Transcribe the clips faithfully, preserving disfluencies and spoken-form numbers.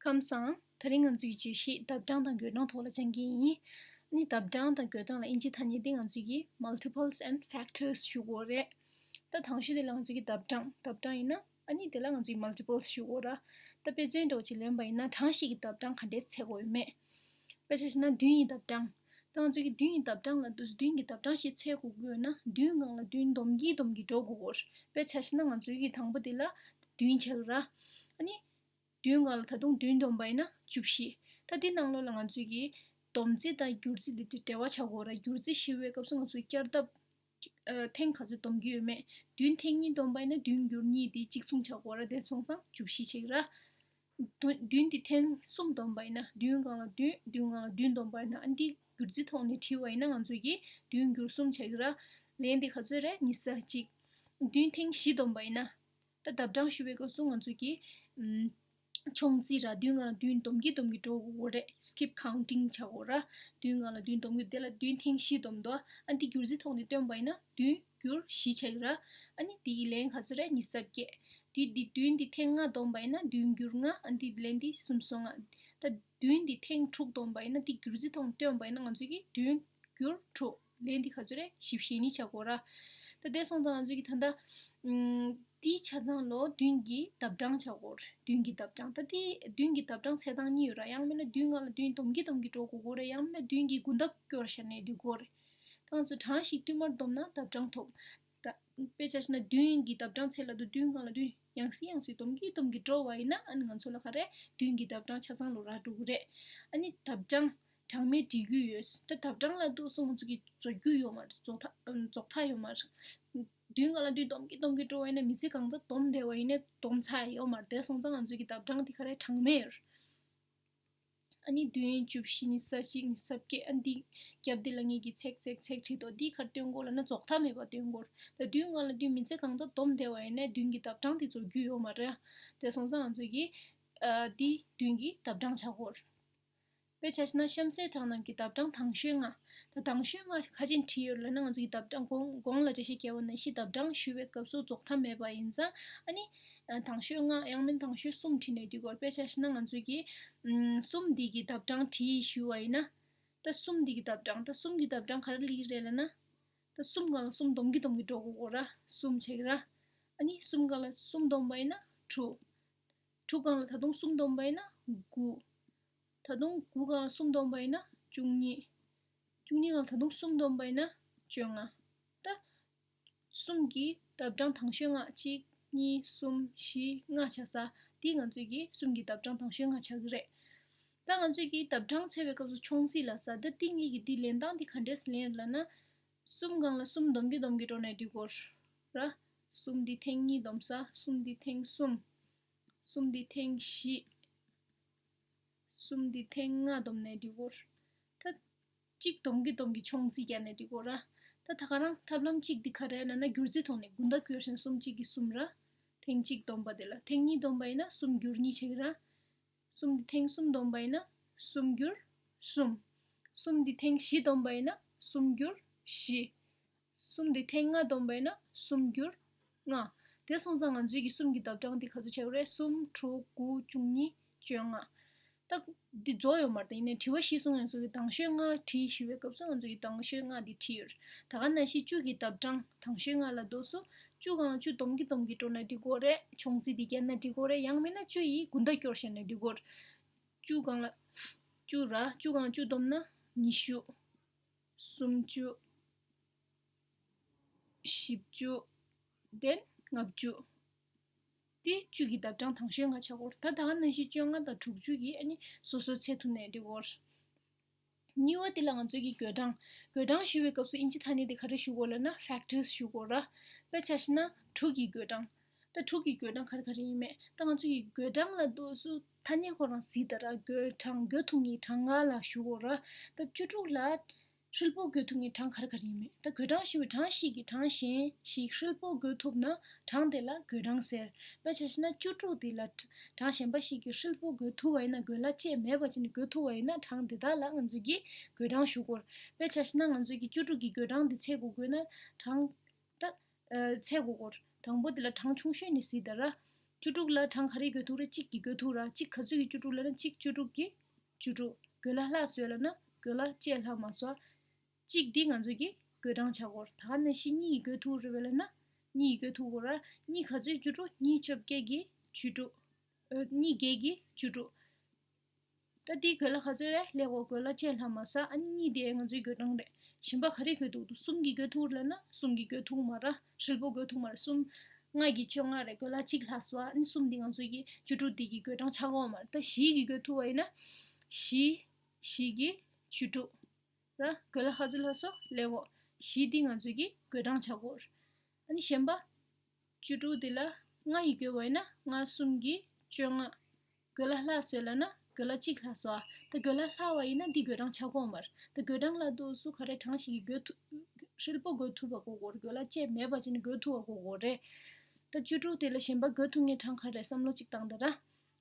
ཁམས་བཟང་། དེ་རིང་ང་ཚོའི་བརྗོད་གཞི་ལྡབ་གྲངས་དང་བགོད་གྲངས་ཐོག་ལ་སྦྱང་གི་ཡིན། ཨ་ནི་ལྡབ་གྲངས་དང་བགོད་གྲངས་ལ་དབྱིན་ཇིའི་ཐ་སྙད་དེ་ང་ཚོས་ཀྱི་multiples and factors ཞུ་དགོས་རེད། ད་དང་ཤོས་དེ་ལ་ང་ཚོས་ཀྱི་ལྡབ་གྲངས་ལྡབ་གྲངས་ཡིན་ན། ཨ་ནི་དེ་ལ་ང་ཚོས་multiples ཞུ་དགོས་ར། ད་དཔེ་མཚོན་འདྲ་བོ་ཅིག་ལེན་པ་ཡིན་ན། གྲངས་ཤིག་གི་ལྡབ་གྲངས་ག་འདྲས་འཚོལ་དགོས་ཡོད་མེད། དཔེ་ཆ་བཞག་ན་བདུན་ཡི་ལྡབ་གྲངས། ད་ང་ཚོས་ཀྱི་བདུན་ཡི་ལྡབ་གྲངས་ལ་འདུག་བདུན་གྱི་ལྡབ་གྲངས་ཤིག་འཚོལ་དགོས་ཀྱི་ཡོད་ན། བདུན་སྒང་ལ་བདུན་སྡོམ་གྱིས་སྡོམ་གྱིས་འགྲོ་དགོས་ཀྱི་ཡོད་རེད། དཔེ་ཆ་བཞག་ན་ང་ཚོས་ཀྱི་དང་པོ་དེ་ལ་བདུན་བྱས་ར། ཨ་ནི་བདུན་སྒང་ལ་ད་དུང་བདུན་སྡོམ་པ་ཡིན་ན་བཅུ་བཞི། ད་འདི་ནང་ལོགས་ལ་ང་ཚོས་ཀྱི་སྡོམ་རྩིས་དང་བསྒྱུར་རྩིས་འདི་འབྲེལ་བ་བྱ་དགོས་ར། བསྒྱུར་རྩིས་ཞུ་བའི་སྐབས་སུ་ང་ཚོས་བསྐྱར་ལྡབ་ཨ་ཐེངས་ག་ཚོད་སྡོམ་གྱི་ཡོད་མེད། བདུན་ཐེངས་གཉིས་སྡོམ་པ་ཡིན་ན་བདུན་བསྒྱུར་གཉིས་དེ་གཅིག་མཚུངས་བྱ་དགོས་ར། དེ་སོང་ཙང་བཅུ་བཞི་བྱེད་ཀྱི་ར། བདུན་བདུན་དེ་ཐེངས་གསུམ་སྡོམ་པ་ཡིན་ན། བདུན་སྒང་ལ་བདུན་བདུན་སྒང་ལ་བདུན་སྡོམ་པ་ཡིན་ན། ཨ་ནི་འདི་བསྒྱུར་རྩིས་ཐོག་ནས་བྲིས་པ་ཡིན་ན་ང་ཚོས་ཀྱི་བདུན་བསྒྱུར་གསུམ་བྱེད་ཀྱི་ར། ལན་དེ་ག་ཚོད་རེད། ཉི་ཤུ་རྩ་གཅིག་བདུན་ཐེངས་བཞི་སྡོམ་པ་ཡིན་ན། ད་ལྡབ་གྲངས་ཞུ་བའི་སྐབས་སུ་ང་ཚོས་ཀྱི་ཨམ་མཆོང་རྩིས་ར། བདུན་སྒང་ལ་བདུན་སྡོམ་གྱིས་སྡོམ་གྱིས་འགྲོ་དགོས་རེད། skip counting བྱ་དགོས་ར། བདུན་སྒང་ལ་བདུན་སྡོམ་གྱིས། དེ་ལ་བདུན་ཐེངས་བཞི་སྡོམ་འདུག་ཨ་འདི་བསྒྱུར་རྩིས་ཐོག་ནས་བཏོན་པ་ཡིན་ན་བདུན་བསྒྱུར་བཞི་བྱེད་ཀྱི་ར། ཨ་ནི་དེ་ཡི་ལན་ག་ཚོད་རེད། ཉི་ཤུ་རྩ་བརྒྱད། དེ་འདི་བདུན་འདི་ཐེངས་ལྔ་བསྡོམས་པ་ཡིན་ན་བདུན་བསྒྱུར་ལྔ། ཨ་འདི་ལན་འདི་སུམ་ཅུ་སོ་ལྔ། ད་བདུན་འདི་ཐེངས་དྲུག་བསྡོམས་པ་ཡིན་ན། འདི་བསྒྱུར་རྩིས་ཐོག་བཏོན་པ་ཡིན་ན་ང་ཚོས་ཀྱི་བདུན་བསྒྱུར་དྲུག་ལན་འདི་ག་ཚོད་རེད། བཞི་བཅུ་ཞེ་གཉིས་བྱ་དགོས་ར། ད་དེ་སོང་ཙང་ང་ཚོས་ཀྱི་ད་ལྟ་ཨམ་འདི་ཆ་ཚང་ལོ་བདུན་གྱི་ལྡབ་གྲངས་བྱ་དགོས་རེད། བདུན་གྱི་ལྡབ་གྲངས། ད་འདི་བདུན་གྱི་ལྡབ་གྲངས་འཚོལ་སྟངས་གཉིས་ཡོད་ར། ཡང་མིན་ན་བདུན་སྒང་ལ་བདུན་སྡོམ་གྱིས་སྡོམ་གྱིས་འགྲོ་དགོས་ཀྱི་རེད། ཡང་མིན་ན་བདུན་གྱིས་དགུང་ལྡབ་སྐྱོར་བྱས་ནས་འགྲོ་དགོས་རེད། ད་ང་ཚོ་གྲངས་ཤིག་བསྟུད་མར་བསྡོམས་ན་ལྡབ་གྲངས་ཐོབ། ད་དཔེ་ཆ་བཞག་ན་བདུན་གྱི་ལྡབ་གྲངས་འཚོལ་ལབ་དུས་བདུན་སྒང་ལ་བདུན་ཡང་སེ་ཡང་སེ་སྡོམ་གྱིས་སྡོམ་གྱིས་འགྲོ་བ་ཡིན་ན། ཨ་ནི་ང་ཚོ་ལ་ག་རེ། བདུན་གྱི་ལྡབ་གྲངས་ཆ་ཚང་ལོ་རག་འགྲོ་གི་རེད། ཨ་ནི་ལྡབ་གྲངས་གྲངས་མེད་བྲིས་རྒྱུ་ཡོད། ད་ལྡབ་གྲངས་ལ་འདུག་སེ་ང་ཚོ་གི་རྫོགས་རྒྱུ་ཡོད་མ་རེད། རྫོགས་ཐ་རྫོགས་མཐའ་ཡོད་མ་རེད། བདུན་སྒང་ལ་བདུན་སྡོམ་གྱིས་སྡོམ་གྱིས་འགྲོ་བ་ཡིན་ན་མི་ཚེ་གང་ཚ་སྡོམ་བསྡད་པ་ཡིན་ན་སྡོམ་ཚར་ཡོད་མ་རེད། དེ་སོང་ཙང་ང་ཚོ་གི་ལྡབ་གྲངས་དེ་ག་རེ། གྲངས་མེད་ཡོད་རེད། ཨ་ནི་བདུན། བཅུ་བཞི། ཉི་ཤུ་རྩ་གཅིག། ཉི་ཤུ་རྩ་བརྒྱད། ཨ་འདི་རྒྱབ་འདི་ལ་ངེད་ཀྱིས་ཚེག་ཚེག་ཚེག་བྲིས་འདུག་འདི་ག་རེ་སྟོན་གོ་ལབ་ན་རྫོགས་མཐའ་མེད་པ་སྟོན་གོ། ད་བདུན་སྒང་ལ་བདུན་མི་ཚེ་གང་ཚ་སྡོམ་བསྡད་པ་ཡིན་ན་བདུན་གྱི་ལྡབ་གྲངས་དེ་རྫོགས་རྒྱུ་ཡོད་མ་རེད། དེ་སོང་ཙང་ང་ཚོས་ཀྱིས་ཨ་འདི་བདུན་གྱི་ལྡབ་གྲངས་བྱ་དགོས། དཔེ་ཆ་བཞག་ན་གཤམ་གསལ་གྲངས་རྣམས་ཀྱི་ལྡབ་གྲངས་དང་ཤོས་ལྔ། ད་དང་ཤོས་ལྔ་ག་རེ་བྱས་ནས་བྲིས་ཡོད་ལབ་ན། ང་ཚོ་གི་ལྡབ་གྲངས་གོང་གོང་ལ་འགྲེལ་བཤད་བརྒྱབ་པ་ནང་བཞིན་ལྡབ་གྲངས་ཞུ་བའི་སྐབས་སུ་རྫོགས་མཐའ་མེད་པ་ཡིན་ཙང་། ཨ་ནི་ཨ་དང་ཤོས་ལྔ་ཡང་མིན་དང་ཤོས་གསུམ་བྲིས་ནས་འགྲིག་གི་རེད། དཔེ་ཆ་བཞག་ན་ང་ཚོས་ཀྱི་ཨམ་གསུམ་འདི་གི་ལྡབ་གྲངས་བྲིས་ཞུ་བ་ཡིན་ན། ད་གསུམ་འདི་གི་ལྡབ་གྲངས། ད་གསུམ་གྱི་ལྡབ་གྲངས་ག་རེ་སླེབས་ཀྱི་རེད་ལབ་ན། ད་གསུམ་སྒང་ལ་གསུམ་སྡོམ་གྱིས་སྡོམ་གྱིས་འགྲོ་དགོས་ཀྱི་རེད། གསུམ་བྱེད་ཀྱི་རེད། ཨ་ནི་གསུམ་སྒང་ལ་གསུམ་སྡོམ་པ་ཡིན་ན་དྲུག་དྲུག་སྒང་ལ་ད་དུང་གསུམ་སྡོམ་པ་ཡིན་ན་དགུ། ད་དུང་དགུ་སྒང་ལ་གསུམ་སྡོམ་པ་ཡིན་ན་བཅུ་གཉིས། བཅུ་གཉིས་སྒང་ལ་ད་དུང་གསུམ་སྡོམ་པ་ཡིན་ན་བཅོ་ལྔ། ད་གསུམ་གྱི་ལྡབ་གྲངས་དང་ཤོས་ལྔ། གཅིག་གཉིས། གསུམ། བཞི། ལྔ་ཆགས་ས། འདི་ང་ཚོས་ཀྱི་གསུམ་གྱི་ལྡབ་གྲངས་དང་ཤོས་ལྔ་ཆགས་ཀྱི་རེད། ད་ང་ཚོས་ཀྱི་ལྡབ་གྲངས་འཚོལ་བའི་སྐབས་སུ་མཆོང་རྩིས་ལབ་ས། ད་འདི་ངེད་ཀྱིས་འདི་ལེན་སྟངས་འདི་ག་འདྲས་ལེན་ལབ་ན། གསུམ་སྒང་ལ་གསུམ་སྡོམ་གྱིས་སྡོམ་གྱིས་འགྲོ་ནས་འགྲིག་གི་རེད། གསུམ་འདི་ཐེངས་གཉིས་སྡོམ་ས། གསུམ་འདི་ཐེངས་གསུམ། གསུམ་འདི་ཐེངས་བཞི། གསུམ་འདི་ཐེངས་ལྔ་སྡོམ་ནས་འགྲིག་གི་རེད། ད་གཅིག་སྡོམ་གྱིས་སྡོམ་གྱིས་མཆོང་རྩིས་རྒྱག་ནས་འགྲིག་གི་རེད། ད་ད་ག་རང་ཐབས་ལམ་གཅིག་འདི་ག་རེ་ལབ་ན། བསྒྱུར་རྩིས་ཐོག་ནས་དགུང་ལྡབ་སྐྱོར་བཞིན་གསུམ་གཅིག་གིས་གསུམ་ར། ཐེངས་གཅིག་སྡོམ་པ་དེ་ལ་ཐེངས་གཉིས་སྡོམ་པ་ཡིན་ན་གསུམ་བསྒྱུར་གཉིས་བྱེད་ཀྱི་ར། གསུམ་འདི་ཐེངས་གསུམ་སྡོམ་པ་ཡིན་ན་གསུམ་བསྒྱུར་གསུམ། གསུམ་འདི་ཐེངས་བཞི་སྡོམ་པ་ཡིན་ན་གསུམ་བསྒྱུར་བཞི། གསུམ་འདི་ཐེངས་ལྔ་སྡོམ་པ་ཡིན་ན་གསུམ་བསྒྱུར་ལྔ། དེ་སོང་ཙང་ང་ཚོའི་གི་གསུམ་གྱི་ལྡབ་གྲངས་འདི་ག་ཚོད་ཆགས་ཀྱི་རེད། གསུམ། དྲུག་དགུ། བཅུ་གཉིས། བཅོ་ལྔ། ད་འདི་རྫོགས་ཡོད་མ་རེད། ད་ཡིན་ནའི་དྲི་བ་ཤེས་སོང་ཡང་སོ་གི་དང་ཤོས་ལྔ་བྲིས་ཞུ་བའི་སྐབས་སུ་ང་ཚོ་གི་དང་ཤོས་ལྔ་འདི་བྲིས་ཡོད་རེད། ད་ག་ནང་བཞིན་བཅུ་གི་ལྡབ་གྲངས་དང་ཤོས་ལྔ་ལ་འདུག་སོ། བཅུ་སྒང་ལ་བཅུ་སྡོམ་གྱིས་སྡོམ་གྱིས་འགྲོ་ན་འགྲིག་གི་རེད། མཆོང་རྩིས་འདི་བརྒྱབ་ན་འགྲིག་གི་རེད། ཡང་མིན་ན་བཅུ་ཡིས་དགུང་ལྡབ་སྐྱོར་བྱས་ན་འགྲིག་གི་རེད། བཅུ་སྒང་ལ་བཅུ་ར། བཅུ་སྒང་ལ་བཅུ་སྡོམ་ན་ཉི་ཤུ། སུམ་ཅུ། བཞི་བཅུ། དེ་ནས་ལྔ་བཅུ། དེ་བཅུ་གི་ལྡབ་གྲངས་དང་ཤོས་ལྔ་ཆགས་ཀྱི་རེད། ད་ད་ག་ནང་བཞིན་བཅོ་ལྔ་དང་དྲུག་ཅུ་གི་ཨ་ནི་སོ་སོ་འཚོལ་ཐུབ་ནའི་འགྲིག་གི་རེད། གཉིས་པ་དེ་ལ་ང་ཚོའི་གི་བགོད་གྲངས། བགོད་གྲངས་ཞུ་བའི་སྐབས་སུ་དབྱིན་ཇི་ཐ་སྙད་དེ་ག་རེ་ཞུ་དགོས་ལབ་ན་factors ཞུ་དགོས་ར། དཔེ་ཆ་བཞག་ན་དྲུག་གི་བགོད་གྲངས། ད་དྲུག་གི་བགོད་གྲངས་ག་རེ་ག་རེ་ཡིན་མེད། ད་ང་ཚོ་ཡི་བགོད་གྲངས་ལ་འདུག་སེ་ཐ་སྙད་ཁོ་རང་གཟིགས་དང་ར། བགོད་གྲངས། བགོད་ཐུབ་མཁན་གྲངས་ལྔ་ལ་ཞུ་དགོས་ར། ད་བཅུ་དྲུག་ལ་ཧྲིལ་པོ་བགོད་ཐུབ་མཁན་གྲངས་ག་རེ་ག་རེ་ཡིན་མེད། ད་བགོད་གྲངས་ཞུ་བའི་གྲངས་ཤིག་གིས་གྲངས་གཞན་ཞིག་ཧྲིལ་པོ་བགོད་ཐུབ་ན་གྲངས་དེ་ལ་བགོད་གྲངས་ཟེར། དཔེ་ཆ་བཞག་ན་བཅུ་དྲུག་དེ་ལ་གྲངས་གཞན་པ་ཞིག་གིས་ཧྲིལ་པོ་བགོད་ཐུབ་པ་ཡིན་ན། བགོད་གླ་བཅས་མེད་པ་བྱས་ནས་བགོད་ཐུབ་པ་ཡིན་ན་གྲངས་དེ་དག་ལ་ང་ཚོས་ཀྱིས་བགོད་གྲངས་ཞུ་དགོས། དཔེ་ཆ་བཞག་ན་ང་ཚོས་ཀྱིས་བཅུ་དྲུག་གི་བགོད་གྲངས་དེ་འཚོལ་དགོས་དགོས་ན་གྲངས། ད། ཨ། འཚོལ་དགོས་ཀྱི་རེད། དང་པོ་དེ་ལ་གྲངས་ཆུང་ཤོས་ནས་གཟིགས་དང་ར། བཅུ་དྲུག་ལ་གྲངས་ག་རེ་དགོས་ཐུག་རེད། གཅིག་གིས་དགོས་ཐུག་ར། གཅིག་ག་ཚོད་ཀྱིས་བཅུ་དྲུག་ལབ་ན་གཅིག་བཅུ་དྲུག་གིས་བཅུ་དྲུག་བགོད་ལ་ལྷག་བཟོས་ལབ་ན་བགོད་ལ་བཅས་ལྷག་མ་བཟོ། གཅིག་འདི་ང་ཚོ་གི་བགོད་གྲངས་ཆག་གོ། ད་ག་ནང་བཞིན་གཉིས་ཀྱིས་བགོད་ཐུག་རེད་པས་ལབ་ན་གཉིས་ཀྱིས་བགོད་ཐུག་གོ་ར། གཉིས་ག་ཚོད་བཅུ་དྲུག་གཉིས་བཅོ་བརྒྱད་ཀྱིས་བཅུ་དྲུག་ཨ། གཉིས་བརྒྱད་ཀྱིས་བཅུ་དྲུག་ད་འདི་བགོད་ལ་ག་ཚོད་རེད་ལབ་གོ། བགོད་ལ་བཅས་ལྷག་མ་ཟ། ཨ་ནི་གཉིས་དེ་ང་ཚོའི་བགོད་གྲངས་རེད། གཞན་པ་ག་རེ་བགོད་ཐུག་འདུག་གསུམ་གྱིས་བགོད་ཐུག་ལབ་ན་གསུམ་གྱིས་བགོད་ཐུག་མ་ར། ཧྲིལ་པོ་བགོད་ཐུག་མ་ར། གསུམ་ལྔ་གིས་བཅོ་ལྔ་རེད། བགོད་ལ་གཅིག་ལྷག་སོང་། ཨ་ནི་གསུམ་འདི་ང་ཚོ་གི་བཅུ་དྲུག་འདི་གི་བགོད་གྲངས་ཆག་གོ་མ་ར། ད་བཞི་གིས་བགོད་ཐུག་པ་ཡིན་ན་བཞི་བཞི་གིས་བཅུ་དྲུག་ར། བགོད་ལ་ག་ཚོད་ལྷག་སོང་ལབ་གོ། བཞི་འདི་ང་ཚོ་གི་བགོད་གྲངས་ཆག་གོ། ཨ་ནི་གཞན་པ། བཅུ་དྲུག་འདི་ལ་ལྔ་ཡིས་བགོས་པ་ཡིན་ན་ལྔ་གསུམ་གྱིས་བཅོ་ལྔ། བགོད་ལ་ལྷག་བཟོས་ལབ་ན་བགོད་ལ་གཅིག་ལྷག་བཟོ། ཨ། ད་བགོད་ལ་ལྷག་པ་ཡིན་ན་འདི་བགོད་གྲངས་ཆག་གོ་མ་ར། ད་བགོད་གྲངས་ལབ་དུས་སུ་ག་རེ་གྲངས་ཤིག་གིས་བགོད་ཐུབ། ཧྲིལ་པོ་བགོད་ཐུབ་པ་དགོས་གོ་ར། བགོད་ལ་བཅས་མེད་པ་བྱས་ནས་བགོད་ཐུབ་པ་དགོས་གོ་རེད། ད་བཅུ་དྲུག་དེ་ལ་གཞན་པ་བགོད་ཐུབ་མཁན་གྲངས་ག་རེ་བསམ་བློ་གཅིག་བཏང་དང་ར།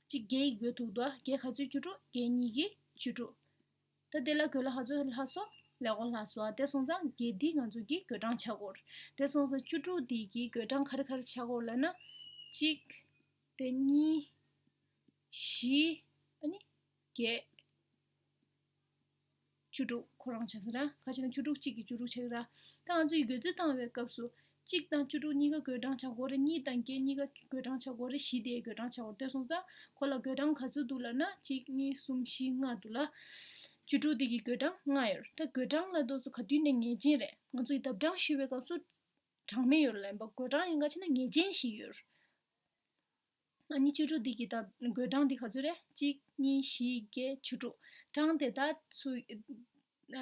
གཅིག་བརྒྱད་ཡིས་བགོད་ཐུབ་འདུག་ཨ། བརྒྱད་ག་ཚོད་བཅུ་དྲུག་བརྒྱད་གཉིས་ཀྱིས་བཅུ་དྲུག་ད་དེ་ལ་བགོད་ལ་ག་ཚོད་ལྷག་སོང་ལབ་གོ་ལྷག་སོང་། ཨ། དེ་སོང་ཙང་བརྒྱད་འདི་ང་ཚོ་གི་བགོད་གྲངས་ཆག་གོ་ར། དེ་སོང་ཙང་བཅུ་དྲུག་འདི་གི་བགོད་གྲངས་ག་རེ་ག་རེ་ཆག་གོ་ལབ་ན། གཅིག་དེ་གཉིས། བཞི། ཨ་ནི་བརྒྱད། བཅུ་དྲུག་ཁོ་རང་ཆགས་ས་ར། ཁ་ཅིག་ན་བཅུ་དྲུག་གཅིག་གིས་བཅུ་དྲུག་ཆགས་ར། ད་ང་ཚོ་ཡི་བགོད་རྩིས་བཏང་བའི་སྐབས་སུ་གཅིག་དང་བཅུ་དྲུག་གཉིས་ཀ་བགོད་གྲངས་ཆག་གོ་རེད། གཉིས་དང་བརྒྱད་གཉིས་ཀ་བགོད་གྲངས་ཆག་གོ་རེད། བཞི་དེ་བགོད་གྲངས་ཆག་གོ་རེད། དེ་སོང་ཙང་ཁོ་ལ་བགོད་གྲངས་ག་ཚོད་འདུག་ལབ་ན་གཅིག་གཉིས་གསུམ་བཞི་ལྔ་འདུག་ལ། བཅུ་དྲུག་དེ་གི་བགོད་གྲངས་ལྔ་ཡོད་རེད། ད་བགོད་གྲངས་ལབ་དུས་སུ་ག་དུས་ནས་ངེས་ཅན་རེད། ང་ཚོ་ཡི་ལྡབ་གྲངས་ཞུ་བའི་སྐབས་སུ་གྲངས་མེད་ཡོད་རེད་ལབ་ཡིན་པ། བགོད་གྲངས་ཡིན་ག་ཕྱིན་ན་ངེས་ཅན་ཞིག་ཡོད་རེད། ཨ་ནི་བཅུ་དྲུག་འདི་གི་ད་བགོད་གྲངས་འདི་ག་ཚོད་རེད། གཅིག་གཉིས་བཞི་བརྒྱད་བཅུ་དྲུག་གྲངས་དེ་དག་ཚུ།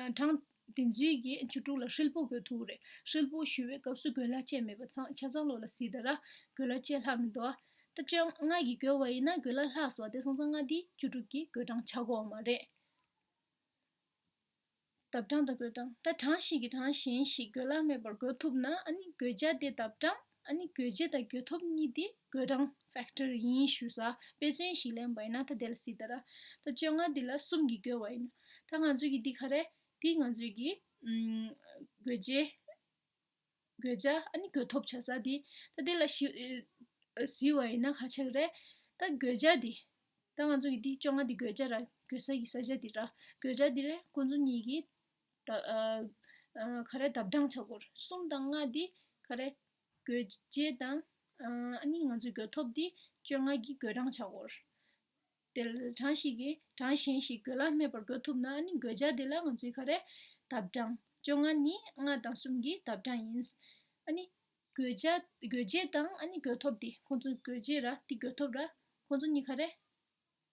ཨ། གྲངས་དེ་ཚོའི་གི་བཅུ་དྲུག་ལ་ཧྲིལ་པོ་བགོད་ཐུབ་རེད། ཧྲིལ་པོ་ཞུ་བའི་སྐབས་སུ་བགོད་ལ་བཅས་མེད་པ་ཚང་ཆ་ཚང་ལོག་ལ་གཟིགས་དང་ར། བགོད་ལ་བཅས་ལྷག་མི་འདུག་ཨ། ད་བཅོ་ལྔ་གིས་བགོས་པ་ཡིན་ན་བགོད་ལ་ལྷག་སོང་། དེ་སོང་ཙང་ལྔ་འདི་བཅུ་དྲུག་གི་བགོད་གྲངས་ཆག་གོ་མ་རེད། ལྡབ་གྲངས་དང་བགོད་གྲངས། ད་གྲངས་ཤིག་གིས་གྲངས་གཞན་ཞིག་བགོད་ལ་མེད་པར་བགོད་ཐུབ་ན། ཨ་ནི་བགོད་བྱ་དེ་ལྡབ་གྲངས། ཨ་ནི་བགོད་བྱེད་དང་བགོད་ཐོབ་གཉིས་དེ་བགོད་གྲངས་ཕེག་ཊར་ཡིན་ཞུས་ས། དཔེ་མཚོན་ཞིག་ལེན་པ་ཡིན་ན་ད་དེ་ལ་གཟིགས་དང་ར། ད་བཅོ་ལྔ་འདི་ལ་གསུམ་གྱིས་བགོས་པ་ཡིན་ན། ད་ང་ཚོས་ཀྱི་འདི་ག་རེ། འདི་ང་ཚོས་ཀྱི་ཨམ། བགོད་བྱེད། བགོད་བྱ། ཨ་ནི་བགོད་ཐོབ་བྱ་ས་དེ། ད་དེ་ལ་ཞི། ཨ། གཟིགས་པ་ཡིན་ན་ག་ཆགས་རེད། ད་བགོད་བྱ་དེ། ད་ང་ཚོ་གི་འདི་བཅོ་ལྔ་འདི་བགོད་བྱ་ར། བགོད་ས་གི་ས་ཆ་འདི་ར། བགོད་བྱ་འདི་རེད། ཁོང་ཚོ་གཉིས་ཀྱི་ད། ཨ། ཨ། ག་རེ་ལྡབ་གྲངས་ཆག་གོ་ར། གསུམ་དང་ལྔ་འདི་ག་རེ། བགོད་བྱེད་དང་། ཨ། ཨ་ནི་ང་ཚོའི་བགོད་ཐོབ་འདི་བཅོ་ལྔ་གི་བགོད་གྲངས་ཆག་གོ་ར། དེ་ལ་གྲངས་ཤིག་གིས་གྲངས་གཞན་ཞིག་བགོད་ལ་མེད་པར་བགོད་ཐུབ་ན། ཨ་ནི་བགོད་བྱ་དེ་ལ་ང་ཚོའི་ག་རེ། ལྡབ་གྲངས། བཅོ་ལྔ་ནི་ལྔ་དང་གསུམ་གྱི་ལྡབ་གྲངས་ཡིན། ཨ་ནི་བགོད་བྱ། བགོད་བྱེད་དང་ཨ་ནི་བགོད་ཐོབ་དེ། ཁོང་ཚོ་བགོད་བྱེད་ར་དེ་བགོད་ཐོབ་ར། ཁོང་ཚོ་གཉིས་ག་རེ།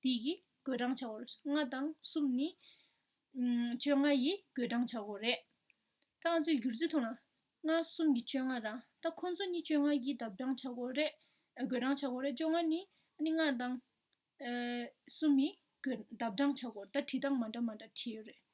དེ་གི་བགོད་གྲངས་ཆག་གོ་ར། ལྔ་དང་གསུམ་ནི། ཨམ། བཅོ་ལྔ་ཡི་བགོད་གྲངས་ཆག་གོ་རེད། ད་ང་ཚོའི་སྒྱུར་རྩིས་ཐོག་ན་ལྔ་གསུམ་གྱི་བཅོ་ལྔ་ར། ད་ཁོང་ཚོ་གཉིས་བཅོ་ལྔ་གི་ལྡབ་གྲངས་ཆག་གོ་རེད། ཨ། བགོད་གྲངས་ཆག་གོ་རེད། བཅོ་ལྔ་ནི་ཨ་ནི་ལྔ་དང་། ཨ། གསུམ་ཡི་བགོད། ལྡབ་གྲངས་ཆག་གོ་ར། ད་བྲིས་སྟངས་མ་འདྲ་མ་འདྲ་བྲིས་ཡོད་རེད།